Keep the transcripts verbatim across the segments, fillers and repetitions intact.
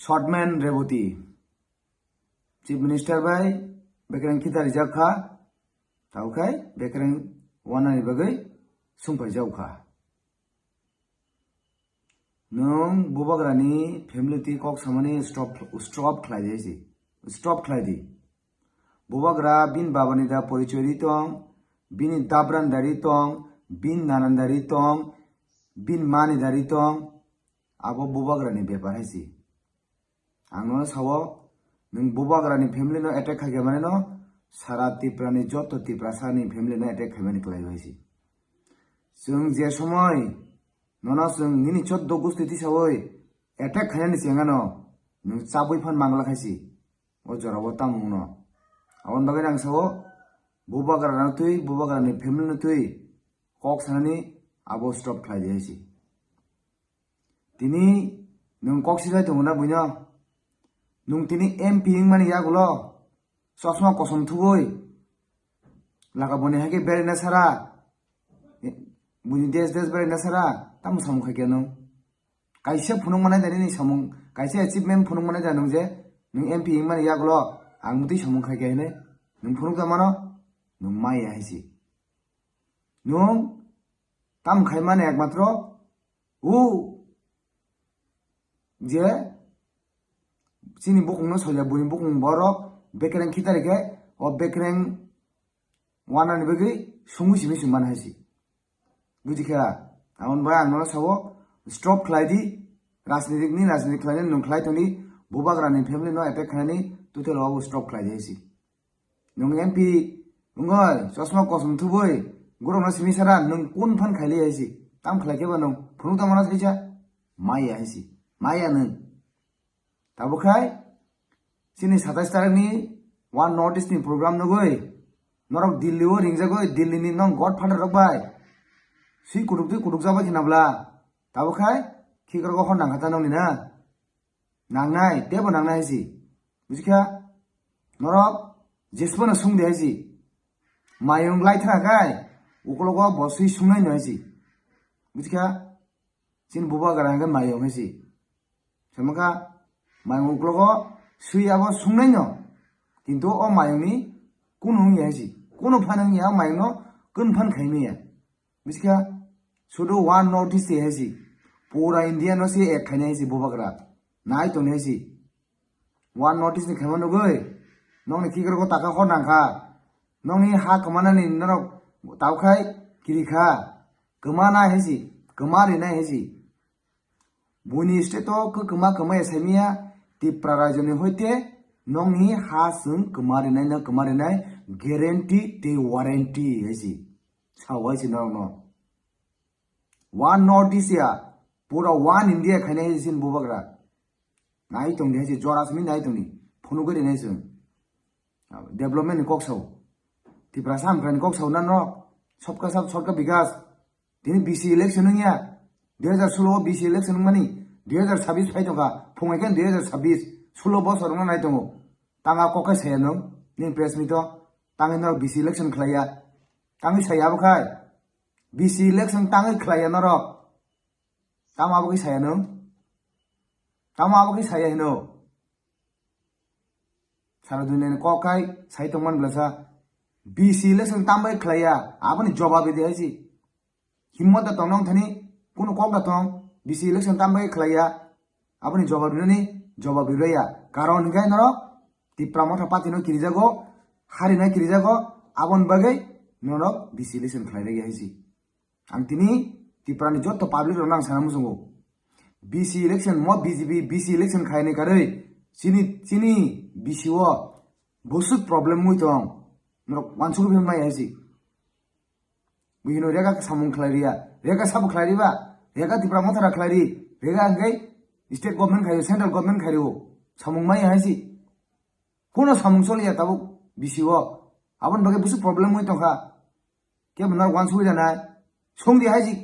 Shortman Reboti, Chief Minister bai bekereng khita rijak kha, tabo khai bekereng wanani bagwi sungpai jak kha. Nwng bubagrani family twi kok samani stop, stop khlai di si, stop khlai di. Bubagra bini babani da porichoi ri tong, bini dabran da ri tong, bini nanan da ri tong, bini mani da ri tong, abo bubagrani bepar hai si. Ang nono sao, nwng bubagrani family no attack khai khe mani no, sara Tripura ni joto Tiprasa ni family no attack khai mani kwlai hai si. Chwng je somoi nono chwng nini choddo gusti tisawi attack khainani chengano, nwng chabwi phan mangla khai si. O jorao tamo wngno. Aboni bagwi ang sao, bubagra no twi, bubagra ni family no twi kok sanani abo stop khlai di hai si. Tini nwng kok sijai tongo na buino? Nwng tini M P wngmani yagulo chosma kosom thubui laga boni hai khe beraina sara, buini des des beraina sara, tamo samung khai khe nwng? Kaisa phunuk manai da nini samung, kaisa achievement phunuk manai da nwng je, nwng M P wngmani yagulo ang bwtwi samung khai khe hinwi nwng phunuk da mano? Nwng maya hai si. Nwng tam khai mani ekmatro o je chini bukung no soya, buini bukung borok bekereng khitari khe, o bekereng wanani bagwi sungwi simi sung mani hai si. Buji kha, aboni bagwi ang nono sao, stop khlai di, rajnitik ni rajnitik khlai nani nwng khlai tong di, bubagra ni family no attack khlai ni, tutel o stop khlai di hai si. Nwng M P wngoi, chosma kosom thubui, gorokno simi sara, nwng kun phan khaili hai si. Tam khlai khe ba nwng phunuk tamo na saisa? Maya hai si. Maya nwng. Tabo khai, chini satais tarik ni One North East ni program nugui, norok Delhi o ringjagoi, Delhi ni nong godfather rok bai. Sui kutuk twi kutuk jagoi khe nabla. Tabo khai, khikrok o hor nang kha ta nong ni na. Nangnai, tebo nangnai hai si. Buji kha, norok jesbo no sung di hai si. Mayung lai thra khai, ukologo bo sui sungnai no hai si. Buji kha, chini bubagra hwnkhe mayung hai si. Sama kha, mayung ukologo sui abo sungnai no. Kintu o mayung ni kunu wngya hai si. Kunu phan wngya o mayung no kun phan khai maya. Buji kha, sudu One North East hai si. Pura India no se ek khainai hai si bubagra. Nai tong hai si. One North East ni khaima nugui. Nokni khikrok o taka hor nang kha. Nokni ha kwmanani norok tao khai kiri kha. Kwma nai hai si. Kwma ri nai hai si. Buini state o kwma kwma ya saimia Tipra rajyo ni hoite nokni ha chwng kwma rinai no kwma rinai guarantee tei warranty hai si. Sao hai si norok no. One North East ya, pura One India khainai hai si bubagra. Nai tong di hai si, jora simi nai tong di. Phunugwi rinai chwng. Development ni kok sao. Tiprasa Hamkrai ni kok sao na norok. Sabka saath, sabka bikas. Tini B C election wngya. Dui hazar solo o B C election wngmani. Dui hazar sabis phai tongkha. Phungai khe dui hazar sabis. Solo bosor wngna nai tongo. Tanga kok khe saya nwng. Nini press meet o. Tangwi norok B C election khlaiya. Tangwi saya abo khai. B C election tangwi khlaiya norok. Tamo abo khe saya nwng? Tamo abo khe saya hino? Sara duniani kok khai sai tongman blasa. B C election tambai khlaiya, aboni jobab ridi hai si. Himmot da tong nong thani, kunu kok da tong, B C election tambai khlaiya, aboni jobab rinani, jobab riraiya. Karon hinkhe norok Tipra Motha Party no kirijago, harina kirijago, aboni bagwi norok B C election khlai raiya hai si. Ang tini Tripura ni joto public rok no ang sana muchungo. B C election mo B J P B C election khaini karwi chini, chini B C o bosuk problem wngwi tong. Norok wansugwi phimai hai si. Buino rega samung khlai riya. Rega sabo khlai riba. Rega Tripura Motha ra khlai ri. Rega hwnkhe state government khaio, central government khaio. Samung mai hai si. Kuno samung choliya tabuk B C o. Aboni bagwi bosuk problem wngwi tongkha. Kebo norok wansugwi rwnai. Songdi hai si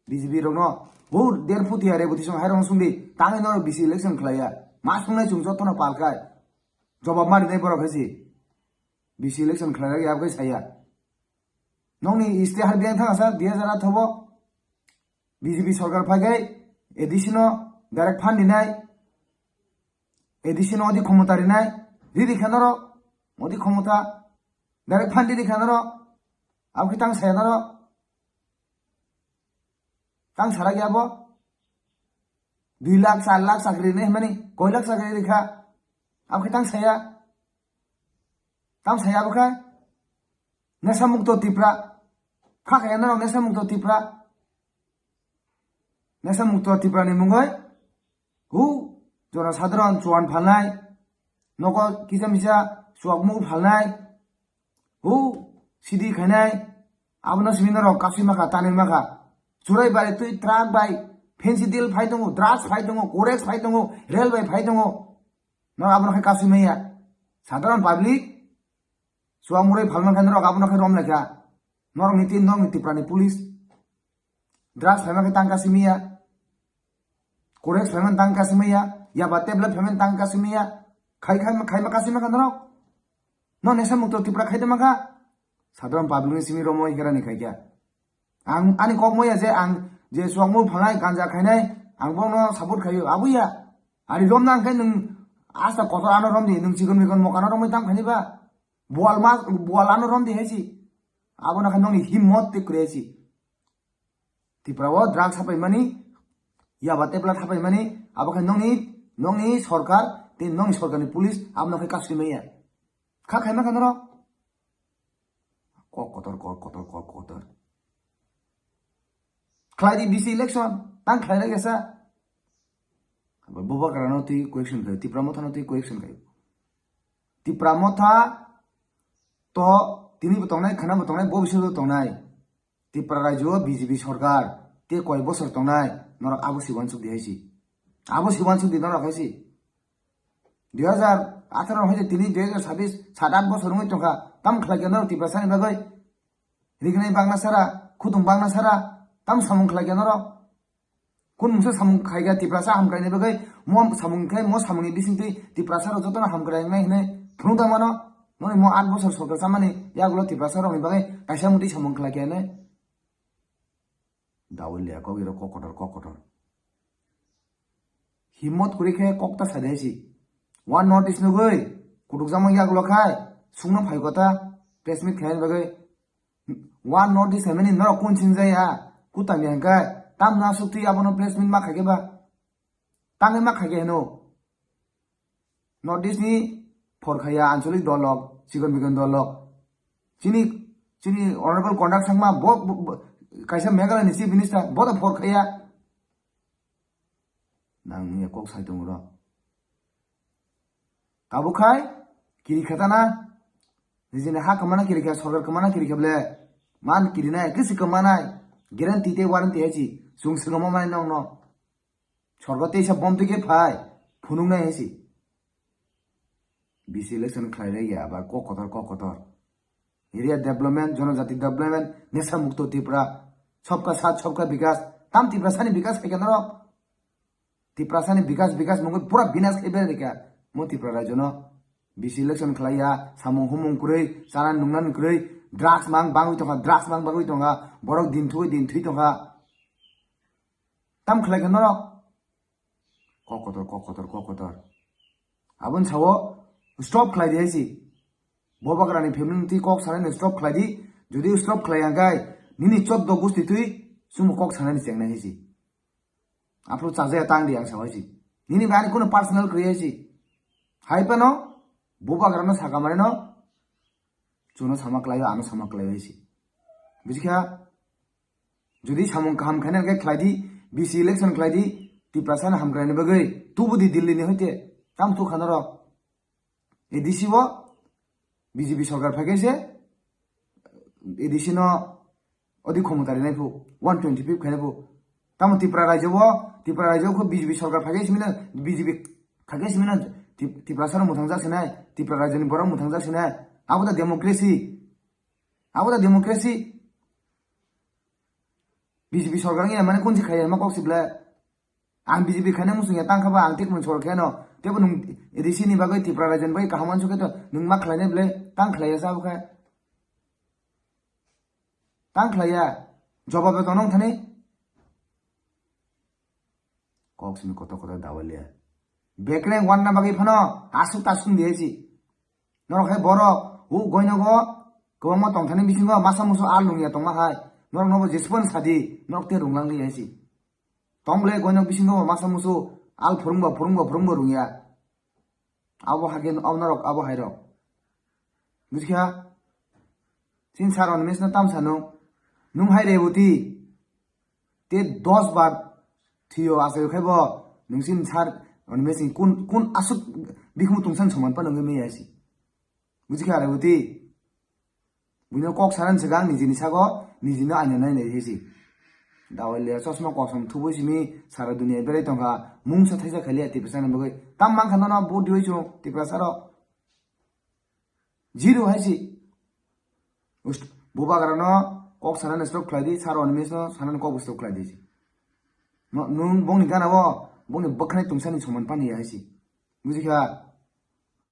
B J P rokno. Bo der phuti ya re, bwtwi song hai rokno songdi. Tangwi norok B C election khlaiya. Ma songnai chwng jotono pal khai. Jobab ma rinai borok hai si. B C election khlaiya yak bai saya. Nokni state har biyang thang sa dui hazar athobo B J P sorkar phai khai A D C no direct fund rinai. A D C no odi khomota rinai, riri kha norok, odi khomota, direct fund riri kha norok, abo khe tang saya norok, tang sarak ya bo, dui lakh, char lakh chakri rinai hwnmani, koi lakh chakri rikha, abo khe tang saya, tang saya abo khe, nesa mukto Tripura, kha kaya norok nesa mukto Tripura, nesa mukto Tripura ni mungoi, hu, jono sadharon chuan phalnai, nogo kisa misa chuakmung phalnai, hu, sidi khainai, abono simi norok kasui makha, tanwi makha. Churai bai twi truck bai, fancy deal phai tongo, drugs phai tongo, codex phai tongo, rail bai phai tongo. Norok abono khe kasui maya. Sadharon public, chuak murai phalmang khe norok abono khe rom laikha. Norok ni tin, norok ni Tripura ni police. Drugs phaima khe tang kasui maya. Codex phaima tang kasui maya. Yaba tablet phaima tang kasui maya. Khai khai khai ma kasui makha norok. No nesa mukto Tripura khai de makha. Sadharon public ni simi romo hikera ni khai kya. Ang ani kok moya je ang je chuak mui phalnai ganja khainai ang bono support khayo abuya. Ani rom nang khe nung asta kotor ano rom di nung chikon mikon mokano romoi tam khani ba. Bual ma, bual ano rom di hai si. Abo na khe nongni himmot te kre si. Tripura o drugs hapai mani, yaba tablet hapai mani, abo khe nongni, nongni sorkar, tei nongni sorkarni police, abo no khe kasui maya. Kha khaima khe norok. Kok kotor, kok kotor, kok kotor. Khlai di B C election, tang khlai lai gesa. Bubagra no twi question khayo, Tipra Motha no twi question khayo. Tipra Motha to tini bo tongnai, khana bo tongnai, bo bising bo tongnai. Tripura rajyo B J P sorkar tei koi bosor tongnai, norok abo si uansuk di hai si. Abo si uansuk di norok hai si. Dui hajar atharo hai tini dui hajar sabis, sat at bosor wngwi tongkha. Tam khlai khe norok Tiprasa ni bagwi? Rignai bangna sara, khudung bangna sara, tam samung khlai khe norok? Kun mungsa samung khai kha Tiprasa hamkraini bagwi, mo samung khai, mo samungni bisingtwi Tiprasa rok jotono hamkrai wngnai hinwi phunuk tang mano? Noni mo at bosor sorkar chamani yagulo Tiprasa rokni bagwi kaisa mutwi samung khlai khe hinwi? Dawil ya kok iro kok kotor, kok kotor. Himmot kwrwi khe kok ta sa de si. One North East nugwi kutuk jamang yagulo khai sungno phai kota press meet khaini bagwi. One North East hwnmani norok kun singjaya, kutam ya hwnkhe tamno aswk twi abono press meet ma khaikhe ba? Tangwi ma khaikhe hwno? North East ni phor khaya anchalik dol rok, chikon mikon dol rok. Chini, chini honorable Conrad Sangma bo, bo, bo, kaisa Meghalaya ni chief minister, bo to phor khaya. Nang ya kok sai tongo ro. Tabuk khai kiri khatana, nijini ha kwmana kiri kha, sorkar kwmana kiri kha ble, man kiri nai, kisi kwmanai, guarantee tei warranty hai si, chwng swngamo manai nokno. Sorgo teisa bom twi khe phai, phunuk nai hai si. B C election khlai lai ya, aba kok kotor, kok kotor. Area development, jonojati development, nesa mukto Tripura, sabka saath, sabka bikas, tam Tiprasa ni bikas khai khe norok? Tiprasa ni bikas, bikas mungwi pura binas khai bai rikha. Mo Tripura rajyo no B C election khlai ya, samung humung kwrwi, chana nungna kwrwi, drugs mang bangwi tongkha, drugs mang bangwi tongkha, borok din thwi din thwi tongkha. Tam khlai khe norok? Kok kotor, kok kotor, kok kotor. Aboni sao stop khlai di hai si. Bubagrani family ni twi kok sanai no stop khlai di. Jodi stop khlai ya khe nini choddo gusti twi chwngno kok sanani chengnai hai si. Aphuru chajaya tang di ang sao hai si. Nini bai ani kuno personal kwrwi hai si. Hai phano Bubagrano saka manwi no chwngno sama kwlaio, ano sama kwlaio hai si. Buji kha? Jodi samung kaham khaina hwnkhe khlai di, B C election khlai di, Tiprasa ni hamkraini bagwi tubu di Delhi ni hoite, tam tu khana rok. A D C o B J P sorkar phai khe se A D C no odi khomota rinai phu, one twenty fifth khainai phu. Tamo Tripura rajyo o, Tripura rajyo o kho B J P sorkar phai khe simino, B J P khai khe simino Tip-, Tiprasa rok mwthang jak sinai, Tripura rajyo ni borok mwthang jak sinai. Abo da democracy. Abo da democracy. B J P sorkar wngya mane kunchi khaiya ma kok si ble. Ang B J P khaina muchung ya tang kha ba ang tik mun sorkar khaino. Tebo nung A D C ni bagwi Tripura rajya ni bagwi kaham uansuk khe to nung ma khlainai ble tang khlaiya sa bo khe. Tang khlaiya. Jobab to nong thani. Kok simi kotor kotor dawalia. Bekreng wanna bagwi phano asuk tasuk di hai si. Norok hai borok o goinogo kwbangma tongthani bisingo masa musu al nungya tongma hai. Norok nobo jesupon sadi, norok te runglang di hai si. Tongle goinok bisingo masa musu al phurungbo phurungbo phurungbo rungya. Abo hage abo norok abo hai rok. Bujikha? Sin sar on mes na tam sano. Nung hai Reboti. Te dos bar thiyo asai khai bo. Nung sin sar on mes kun kun asuk bikhumu tungsan soman pa nung me yasi. Bujikha Reboti? Buino kok sanan sigang nijini sago nijino aina nai nai hesi. Dawai le chosma kosom thubui simi sara dunia berai tongkha mungsa thaisa khali Tiprasa ni bagwi. Tam mankha nono vote diwi chung Tiprasa ro. Zero hai si. Ust-, bubagra no kok sana ni stroke khlai di, sar on mes no sana ni kok stroke khlai di si. No, nung bongni gana bo, bongni bwkhani tungsa ni soman pani hai si. Buji kha?